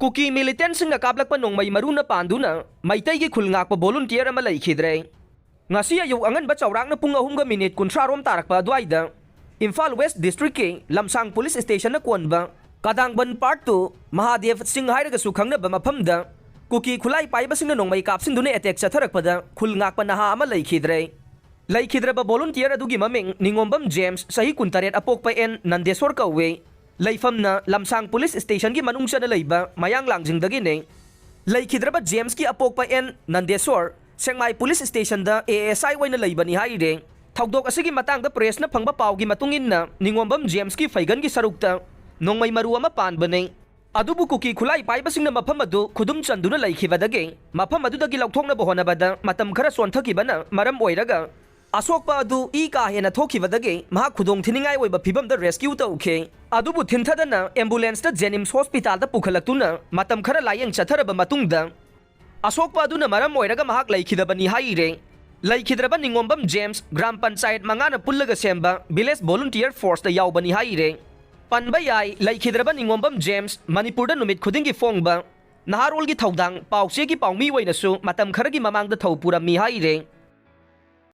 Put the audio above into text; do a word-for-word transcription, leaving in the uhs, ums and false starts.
ꯀꯨꯀꯤ ꯃꯤꯂꯤꯇꯦꯟꯁꯤꯡꯅ ꯀꯥꯞꯂꯛꯄ ꯅꯣꯡꯃꯩ ꯃꯔꯨꯅ ꯄꯥꯟꯗꯨꯅ ꯃꯩꯇꯩꯒꯤ ꯈꯨꯜ ꯉꯥꯛꯄ ꯚꯣꯂꯨꯟꯇꯤꯌꯔ ꯑꯃ ꯂꯩꯈꯤꯗ꯭ꯔꯦ꯫ ꯉꯁꯤ ꯑꯌꯨꯛ ꯑꯉꯟꯕ ꯆꯥꯎꯔꯥꯛꯅ ꯄꯨꯡ ꯑꯍꯨꯝꯒ ꯃꯤꯅꯤꯠ ꯀꯨꯟꯊ꯭ꯔꯥ ꯔꯣꯝ ꯇꯥꯔꯛꯄ ꯑꯗꯨꯋꯥꯏꯗ ꯏꯝꯐꯥꯜ ꯋꯦꯁ ꯗꯤꯁꯇ꯭ꯔꯤꯛꯀꯤ ꯂꯝꯁꯥꯡ ꯄꯨꯂꯤꯁ ꯁ꯭ꯇꯦꯁꯟꯅ ꯀꯣꯟꯕ ꯀꯗꯥꯡꯕꯟ ꯄꯥꯔꯠ ꯇꯨ ꯃꯍꯥꯗꯦꯕ ꯁꯤꯡ ꯍꯥꯏꯔꯒꯁꯨ ꯈꯪꯅꯕ ꯃꯐꯝꯗ ꯀꯨꯀꯤ ꯈꯨꯠꯂꯥꯏ ꯄꯥꯏꯕꯁꯤꯡꯅ ꯅꯣꯡꯃꯩ ꯀꯥꯞꯁꯤꯟꯗꯨꯅ ꯑꯦꯇꯦꯛ ꯆꯠꯊꯔꯛꯄꯗ ꯈꯨꯜ ꯉꯥꯛꯄ ꯅꯍꯥ ꯑꯃ ꯂꯩꯈꯤꯗ꯭ꯔꯦ꯫ ꯂꯩꯈꯤꯗ꯭ꯔꯕ ꯚꯣꯂꯨꯟꯇꯤꯌꯔ ꯑꯗꯨꯒꯤ ꯃꯃꯤꯡ ꯅꯤꯉꯣꯝꯕꯝ ꯖꯦꯝꯁ, ꯆꯍꯤ ꯀꯨꯟꯇꯔꯦꯠ, ꯑꯄꯣꯛꯄ ꯑꯦꯟ ꯅꯟꯗꯦꯁꯣꯔ ꯀꯧꯏ꯫ ꯂꯩꯐꯝꯅ ꯂꯝꯁꯥꯡ ꯄꯨꯂꯤꯁ ꯁ꯭ꯇꯦꯁꯟꯒꯤ ꯃꯅꯨꯡ ꯆꯟꯅ ꯂꯩꯕ ꯃꯌꯥꯡ ꯂꯥꯡꯖꯤꯡꯗꯒꯤꯅꯤ꯫ ꯂꯩꯈꯤꯗ꯭ꯔꯕ ꯖꯦꯝꯁꯀꯤ ꯑꯄꯣꯛꯄ and ꯅꯟꯗꯦꯁꯣꯔ Sekmai police ꯁ꯭ꯇꯦꯁꯟꯗ A S ꯑꯥꯏ ꯑꯣꯏꯅ ꯂꯩꯕꯅꯤ ꯍꯥꯏꯔꯦ꯫ ꯊꯧꯗꯣꯛ ꯑꯁꯤꯒꯤ ꯃꯇꯥꯡꯗ ꯄ꯭ꯔꯦꯁꯅ ꯐꯪꯕ ꯄꯥꯎꯒꯤ ꯃꯇꯨꯡ ꯏꯟꯅ ꯅꯤꯉꯣꯝꯕꯝ ꯖꯦꯝꯁꯀꯤ ꯐꯩꯒꯟꯒꯤ ꯁꯔꯨꯛꯇ ꯅꯣꯡꯃꯩ ꯃꯔꯨ ꯑꯃ ꯄꯥꯟꯕꯅꯤ꯫ ꯑꯗꯨꯕꯨ ꯀꯨꯀꯤ ꯈꯨꯠꯂꯥꯏ ꯄꯥꯏꯕꯁꯤꯡꯅ ꯃꯐꯝ ꯑꯗꯨ ꯈꯨꯗꯨꯝ ꯆꯟꯗꯨꯅ ꯂꯩꯈꯤꯕꯗꯒꯤ ꯃꯐꯝ ꯑꯗꯨꯗꯒꯤ ꯂꯧꯊꯣꯛꯅꯕ ꯍꯣꯠꯅꯕꯗ ꯃꯇꯝ ꯈꯔ ꯆꯣꯟꯊꯈꯤꯕꯅ ꯃꯔꯝ ꯑꯣꯏꯔꯒ ꯑꯁꯣꯛꯄ ꯑꯗꯨ ꯏ ꯀꯥ ꯍꯦꯟꯅ ꯊꯣꯛꯈꯤꯕꯗꯒꯤ ꯃꯍꯥꯛ ꯈꯨꯗꯣꯡ ꯊꯤꯅꯤꯡꯉꯥꯏ ꯑꯣꯏꯕ ꯐꯤꯕꯝꯗ ꯔꯦꯁꯀ꯭ꯌꯨ ꯇꯧꯈꯤ꯫ ꯑꯗꯨꯕꯨ ꯊꯤꯟꯊꯗꯅ ꯑꯦꯝꯕꯨꯂꯦꯟꯁꯇ ꯖꯦꯅꯤꯝꯁ ꯍꯣꯁꯄꯤꯇꯥꯜꯗ ꯄꯨꯈꯠꯂꯛꯇꯨꯅ ꯃꯇꯝ ꯈꯔ ꯂꯥꯌꯦꯡ ꯆꯠꯊꯔꯕ ꯃꯇꯨꯡꯗ ꯑꯁꯣꯛꯄ ꯑꯗꯨꯅ ꯃꯔꯝ ꯑꯣꯏꯔꯒ ꯃꯍꯥꯛ ꯂꯩꯈꯤꯗꯕꯅꯤ ꯍꯥꯏꯔꯦ꯫ ꯂꯩꯈꯤꯗ꯭ꯔꯕ ꯅꯤꯉꯣꯝꯕꯝ ꯖꯦꯝꯁ ꯒ꯭ꯔꯥꯝ ꯄꯟꯆꯥꯌꯠ ꯃꯉꯥꯅ ꯄꯨꯜꯂꯒ ꯁꯦꯝꯕ ꯚꯤꯂꯦꯖ ꯚꯣꯂꯨꯟꯇꯤꯌꯔ ꯐꯣꯔꯁꯇ ꯌꯥꯎꯕꯅꯤ ꯍꯥꯏꯔꯦ꯫ ꯄꯟꯕ ꯌꯥꯏ, ꯂꯩꯈꯤꯗ꯭ꯔꯕ ꯅꯤꯉꯣꯝꯕꯝ ꯖꯦꯝꯁ ꯃꯅꯤꯄꯨꯔꯗ ꯅꯨꯃꯤꯠ ꯈꯨꯗꯤꯡꯒꯤ ꯐꯣꯡꯕ ꯅꯍꯥꯔꯣꯜꯒꯤ ꯊꯧꯗꯥꯡ ꯄꯥꯎꯆꯦꯒꯤ ꯄꯥꯎꯃꯤ ꯑꯣꯏꯅꯁꯨ ꯃꯇꯝ ꯈꯔꯒꯤ ꯃꯃꯥꯡꯗ ꯊꯧ ꯄꯨꯔꯝꯃꯤ ꯍꯥꯏꯔꯦ꯫